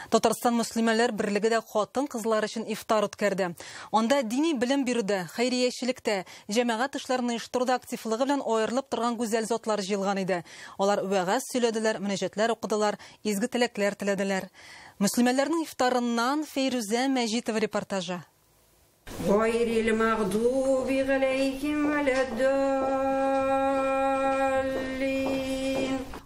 Татарстан мөслимәләр берлеге дә хатын-кызлар өчен ифтар үткәрде. Анда дини белем бирүдә, хәйриячелектә, җәмәгать эшләрен оештыруда активлыгы белән аерылып торган гүзәл затлар җыелган иде. Алар вәгазь сөйләделәр, мөнәҗәтләр укыдылар, изге теләкләр теләделәр. Мөслимәләрнең ифтарыннан Фәйрүзә Мәҗитова репортажы. غير المغضوب عليهم ولا الضالين.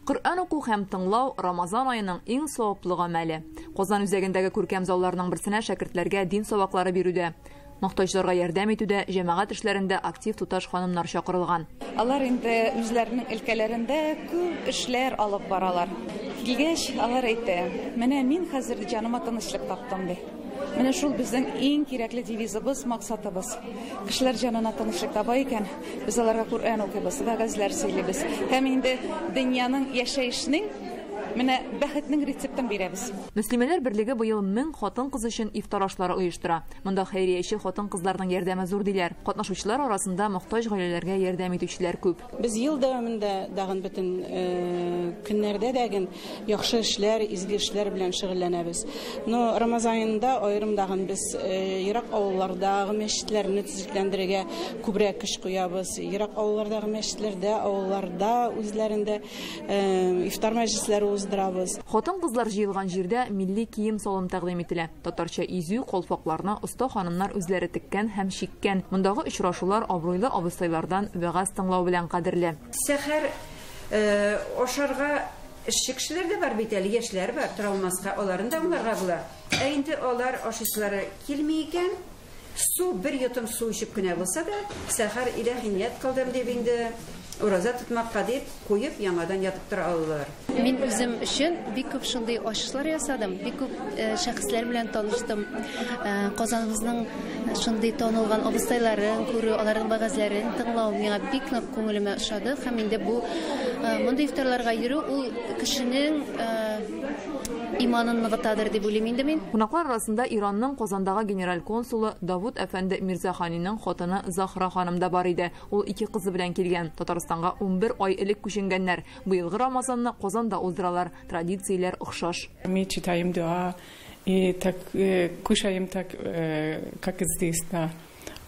Коръән уку һәм тыңлау Рамазан аеның иң саваплы гамәле. Казан үзәгендәге күркәм залларның берсенә шәкертләргә дин сабаклары бирүдә, мохтаҗларга ярдәм итүдә, җәмәгать эшләрендә актив туташ ханымнар чакырылган. Алар инде үзләренең өлкәләрендә күп эшләр алып баралар. Килгәч, алар әйтә: "Менә мин хәзер җаныма тынычлык таптым", ди. Менә шул безнең иң кирәкле девизыбыз, максатыбыз. Кешеләр җанына тынычлык таба икән, без аларга Коръән укыйбыз, вәгазьләр сөйлибез. Һәм инде дөньяның, яшәешнең, менә бәхетнең рецептын бирәбез. Мөслимәләр берлеге быел 1000 хатын-кыз өчен ифтар ашлары оештыра. Монда хәйрияче хатын-кызларның ярдәме зур диләр. Катнашучылар арасында мохтаҗ гаиләләргә ярдәм итүчеләр күп. Без ел дәвамында дагын бөтен көннәрдә дәген яхшы эшләр, изге эшләр белән шөгыльләнәбез. Но Рамазан аенда аерым дагын без ерак авыллардагы мәчетләрне төзекләндерергә күбрәк көч куябыз. Ерак авыллардагы мәчетләрдә, авылларда үзләрендә ифтар мәҗлесләре уздырабыз. Хатын-кызлар җыелган җирдә милли кием-салым тәкъдим ителә. Татарча изү, калфакларны оста ханымнар үзләре теккән һәм чиккән. Мондагы очрашулар абруйлы абыстайлардан вәгазь тыңлау белән кадерле. Сәхәр ашарга эшче кешеләр дә бар бит әле, яшьләр бар, тора алмаска, аларын да аңларга була. Ә инде алар ашыйсылары килми икән, су, бер йотым су эчеп кенә булса да, сәхәр иләһи ният кылдым дип инде ураза тотмакка дип куеп яңадан ятып тора алалар. Мин үзем өчен бик күп шундый ачышлар ясадым, бик күп шәхесләр белән таныштым. Казаныбызның шундый танылган абыстайларын күрү, аларның вәгазьләрен тыңлау миңа бик нык күңелемә ошады. Һәм инде бу мондый ифтарларга йөрү ул кешенең иманын ныгытадыр дип уйлыйм инде мин. Кунаклар арасында Иранның Казандагы генераль консулы Давуд әфәнде Мирзаханиның хатыны Захра ханым да бар иде. Ул ике кызы белән килгән. Татарстанга 11 ай элек күченгәннәр. Быелгы Рамазанны Казанда уздыралар. Традицияләр охшаш. Мы читаем дуа и так кушаем так, как здесь, да.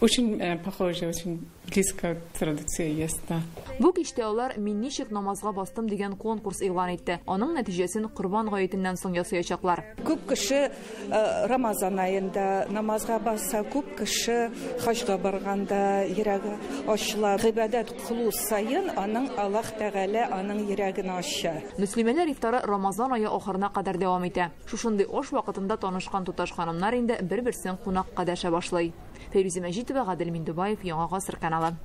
Очень похоже, очень близко традиция есть, да. Бу кичтә алар «Мин ничек намазга бастым» дигән конкурс игълан итте. Аның нәтиҗәсен Корбан гаетеннән соң ясаячаклар. Күп кеше Рамазан аенда намазга баса, күп кеше хаҗга барганда йөрәге ачыла. Гыйбадәт кылу саен аның Аллаһ Тәгалә аның йөрәген ача. Мөслимәләр ифтары Рамазан ае ахырына кадәр дәвам итә. Шушындый аш вакытында танышкан туташ ханымнар инде бер-берсен кунакка дәшә башлый. Фәйрүзә Мәҗитова, Гадел Миндубаев, Яңа Гасыр каналы.